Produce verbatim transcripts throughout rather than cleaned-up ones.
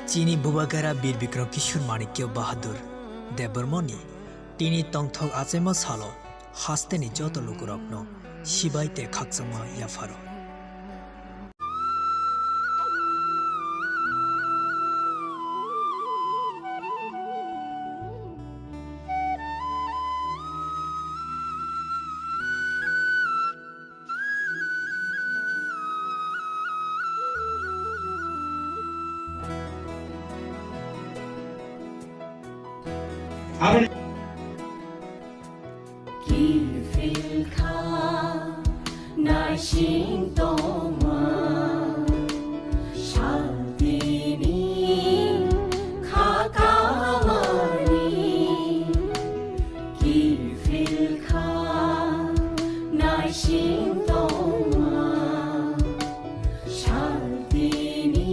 Chini Bubagra Bir Bikram Kishore Manikya Bahadur Debbarmani tini tongthok achaima salo hasteni joto lukurokno sibai tei khakchangma yapharo. Aboni Kiphil kha naising tongma, shaltini kha kamani. Kiphil kha naising tongma, shaltini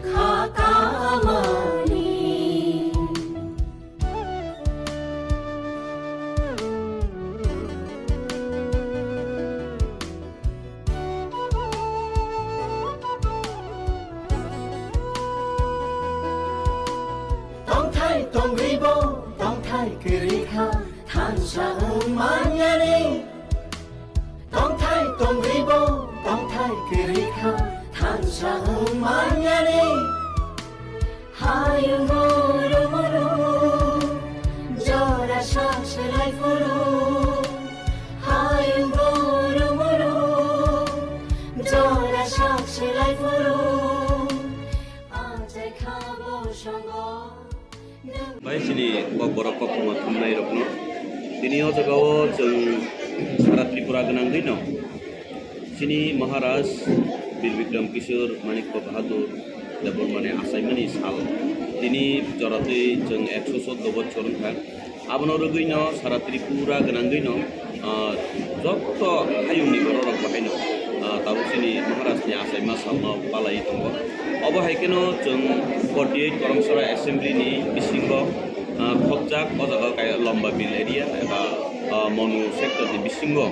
kha kamani. Tongthai tongribo, tongthai kwrwi kha, thansa wng manyani. Tongthai tongribo, tongthai kwrwi kha, thansa wng manyani. Hayung guru muru, jora sak selai phuru. Hayung guru muru, jora sak selai phuru. Achai kha bo songo. Bai chini kokborok koktwma thumnairokno. Tini o jagao chwng sara Tripura gwnangwino chini Maharaj Bir Bikram Kishore Manikya Bahadur Debbarmani achaimani sal. Tini joratwi chwng ekso choudo bochor wngkha. Abono rwgwino sara Tripura gwnangwino ah, joto hayungni bororok bahaino, ah, tabuk chini Maharajni achaima salno palaiwi tongo. Obo hai kheno chwng forty eight Koromsora Assemblyni bisingo, ah, khopjak o jaga kai Lombabil area eba, ah, Monu sectorni bisingo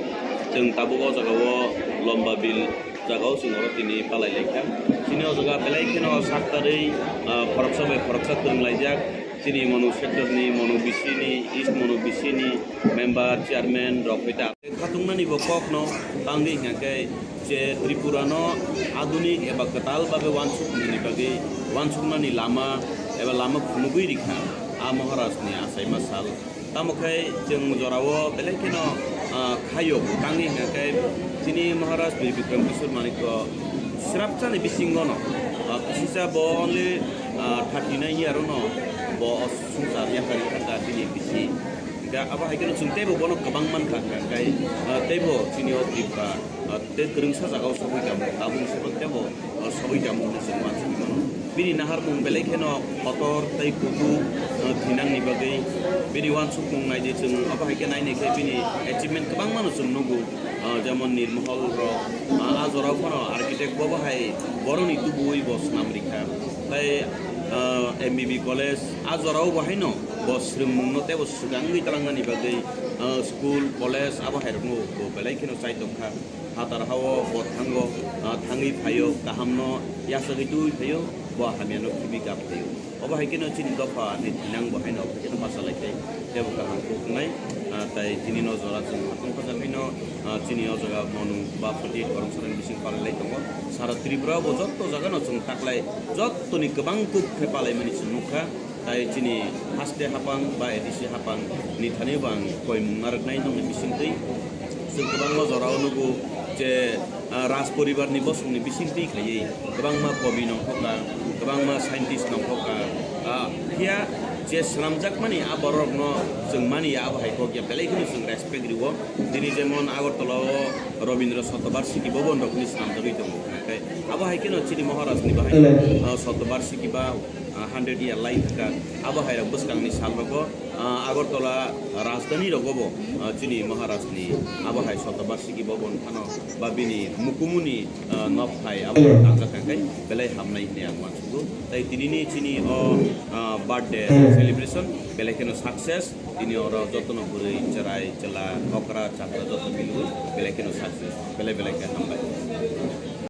chwng tabuk o jagao Lombabil jagao chwng oro tini palai laikha. Chini o jaga belai kheno saktarwi, ah, khoroksa bai khoroksa kwrwng laijak. Chini Monu sectorni, Monu bisini, East Monu bisini member, chairman rok bai ta. Khatungnani bo kokno tangwi hwnkha khe je Tripurano adunik eba kwtal babe uansukmani bagwi uansuknani lama eba lama phunugwi rikha a Maharajni achaima sal. Tamo khe chwng jorao belai kheno, ah, khaio tangwi hwnkha khe chini Maharaj Bir Bikram Kishore Manikya srapchani bisingono, ah, kisisa bo only, ah, thirty nine year no bo swngchar yakarwi thangkha chini bisi. Hingkhe abo hai kheno chwng teibo bono kwbang mankha, hingkhe, ah, teibo chini o Tripura, ah, tei kwrwngsa jagao sogwi tamo, tabuk se teibo, ah, sogwi tamo hwnwi chwng uansukwi mano. Bini naharmung belai kheno kotor tei kutu, ah, thinangni bagwi bini uansukmung naidi chwng abo hai khe nainai khe bini achievement kwbangmano chwng nugo. Ah, jemon Nirmohol rok, ah, a jorao phano architect bo bahai boroni tubuwi bo swnam rikha. Tei, ah, M B B college a jorao bo haino bo swrwngmungno teibo swkangwi twlangnani bagwi, ah, school, college abo hairokno bo belai kheno chai tongkha. Phatar hao bo thango, ah, thangwi phaio, kahamno yachagwi twiwi phaio, bo hamyano khibi gap phaio. Obo hai kheno chini dopha ni thinang bo haino obo hai kheno bachalai khe teibo kaham khe wngnai. Ah, tai chini no jora chwng khatung khaja phino, ah, chini o jaga Monu ba forty eight Koromsora ni bising palai lai tongo. Sara Tripura bo jotto jaga no chwng taklai, jotto ni kwbang kuk khe palai mani chwng nukha. Tai chini haste hapang ba A D C hapang ni thani bo ang koimung narwknai nokni bisingtwi. Chwng kwbangma jorao nugo je, ah, Raj poribar ni bosong ni bisingtwi khaiwi kwbangma kobi nongkhoka, kwbangma scientist nongkhoka. Ah, phiya je swnamjakmani a bororokno chwng mani ya, abo hai kok ya belai kheno chwng respect rwo. Tini jemon Agartala o Rabindra Shatabarshiki Bhavan rokni swnamjagwi tongo. Hwnkhe abo hai kheno chini Maharaj ni bahai, ah, Shatabarshiki ba ah, hundred year lai thangkha. Abo hai rok bwskangni sal rogo, ah, Agartala rajdhani rogo bo, ah, chini Maharaj ni abo hai Shatabarshiki Bhavan phano ba bini mukumuni, ah, nok hai abo tangjak kha khai belai hamnai hinwi ang uansugo. Tai tini ni chini o, ah, birthday celebration belai kheno success. Tini oro jotono bwrwi, chwrai, chwla, okra, chakra joto milwi belai kheno success. Belai belai khe hambai.